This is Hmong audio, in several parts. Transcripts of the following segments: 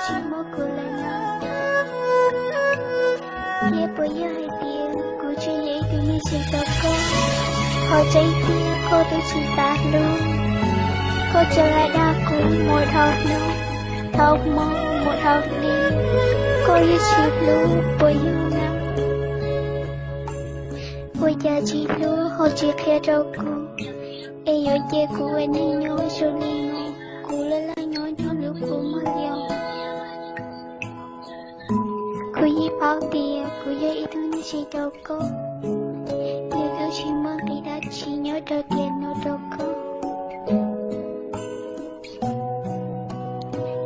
tsis muab kuv lawm no? Thiab puas yog hais tias kuv tsis yog ib tug neeg zoo rau koj? Qhov tseeb tiag koj twb tsis xav hlub, koj tsuas lam dag kuv mus dhau hnub, dhau hmo, mus dhau hli, koj yeej tsis hlub puas yog na? Ua cas tsis hlub ho tsis qhia rau kuv, es yuav cia kuv ua neeg nyob zoo li no, kuv laj laj nyob nyob lub kua muag li os. Kuv yeej paub tias kuv yog ib tug neeg tsis rau koj, nws twb tsis muaj nqis dab tsi nyob rau tiam no rau koj.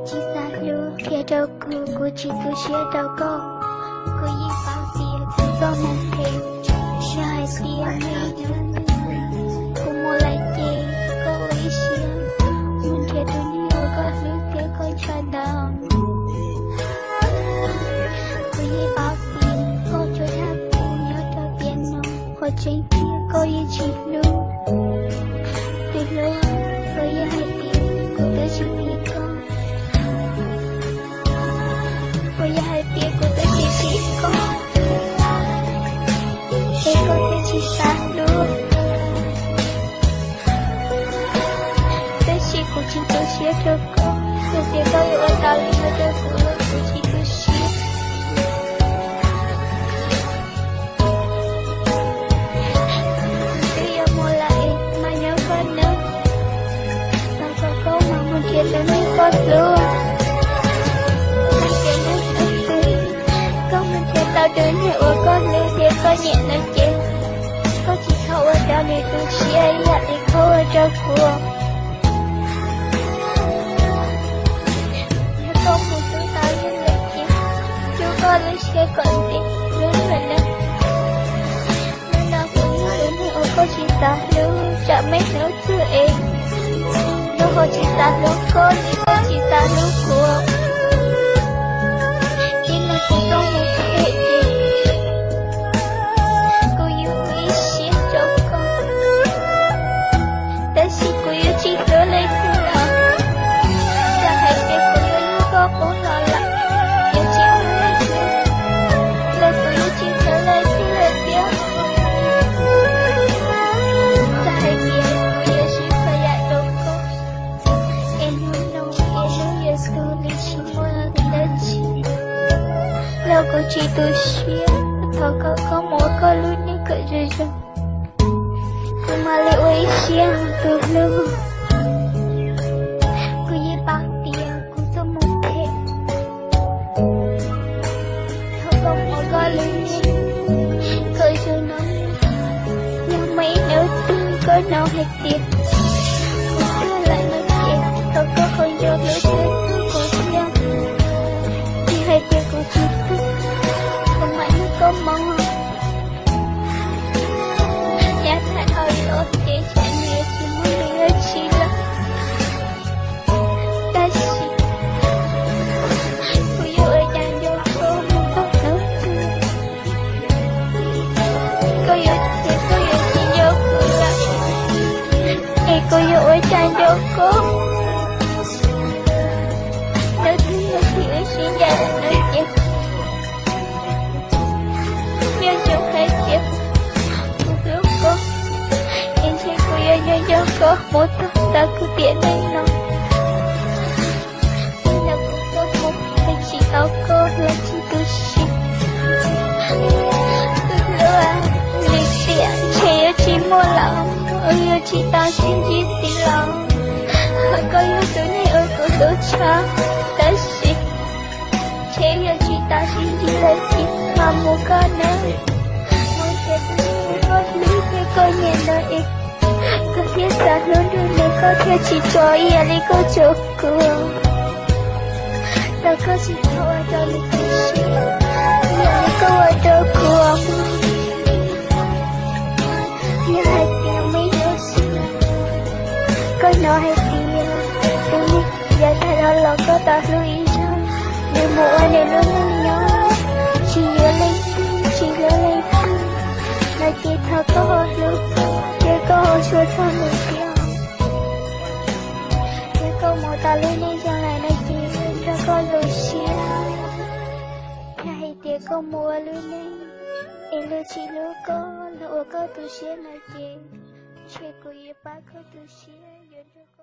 Tsis xav hlub qhia rau kuv, kuv tsis tu siab rau koj. Kuv yeej paub tias kuv txoj hmoov phem, yog hais tias kuv mus lawm ces koj ua ib siab mus nrhiav tus neeg uas koj hlub thiab koj ntshaw ntawd. Kuv yeej paub tias koj tsuas dag kuv nyob rau tiam no, qhov tseeb tiag koj yeej tsis hlub. Tus hlub, puas yog hais tias kuv twb tsis phim koj? Puas yog hais tias kuv twb tsis phim koj, es koj thiaj tsis xav hlub? Tab sis kuv tsis tu siab rau koj, yog tias koj yuav ua tau li no rau kuv los kuv tsis tu siab. Kuv twb yuav mus lawm es mas nyob koj nawb, los kom koj mam mus nrhiav tus neeg koj hlub. Koj mus nrhiav tau tus neeg uas koj hlub thiab koj nyiam no ces koj tsis txhob ua rau nws tu siab ib yam li koj ua rau kuv. Yog koj mus hlub tau yog lawm ces rub koj lub siab kom ntev hlub lawm na. Hnub no kuv yog tus neeg uas koj tsis xav hlub, tsam muaj ib hnub twg es koj ho tsis xav hlub koj li koj tsis xav hlub kuv. Ib hnub kuv txoj hmoov phem ces kuv yuav ua ib siab rau koj, tab sis kuv yuav tsis hlub leej twg lawm. Txawm hais tias kuv yuav yug koj qub los lawm, yuav tsis hlub leej twg, los kuv yuav tsis hlub leej twg lawm thiab. Txawm hais tias kuv yuav siv txhua yam rau koj, es hnub no es hnub yuav txog li tsis muaj dab tsi, los kuv tsis tu siab. Thov kom koj mus ua koj lub neej kom zoo zoo, kuv mam li ua ib siab tus hlub. Kuv yeej paub tias kuv txoj hmoov phem, thov koj mus ua koj lub neej kom zoo no. Yog muaj ib hnub twg koj hnov hais tias kuv tuag lawm no ces thov koj ho nco hlub thiab hlub kuv thiab. Yog hais tias kuv tsis tuag, kuv mam nrog koj mus. Yav tag dhau los ces tsam nws yuav tsis muaj li dab tsi lawm, tab sis kuv yuav ua cas nco koj mus txog hnub twg? Koj yuav tias koj yuav tsis nco kuv lawm, es kuv yuav ua cas nco koj? Hnub twg yog thaum wb sib ncaim lawm no ces nco ntsoov hais tias kuv hlub koj, es ntshe kuv yuav nco nco koj mus txog ntawm kuv tiam neej no. Hnub no kuv txoj hmoov phem tsis tau koj los tsis tu siab. Tus hlub, lim tiam ntshe yuav tsis muaj lawm, wb yuav tsis tau sib ntsib ntxiv los. Koj yog tus neeg uas kuv hlub tshaj, tab sis ntshe yuav tsis tau sib ntsib lawm ces mam mus koj nawb. Mus nrhiav tus neeg uas koj hlub thiab koj nyiam ntawd es koj thiaj xav hlub nrog nws, koj thiaj tsis tso ib yam li koj tso kuv. Thov koj tsis txhob ua rau nws tu siab ib yam li koj ua rau kuv. Yog hais tias muaj ib hnub twg koj hnov hais tias tus neeg yav tag los koj tau hlub ib zaug, nws mus ua nws lub neej nyob, tsis yuav leej twg, tsis hlub leej twg, no ces thov koj ho hlub thiab koj ho xyuas txog nws thiab. Yog koj mus tau lub neej zoo lawm no ces nrog koj lub siab. Koj mus ua lub neej es luag tsis hlub koj, luag ua koj tu siab no ces, ntshe kuv yuav pab koj tu siab yuav nrog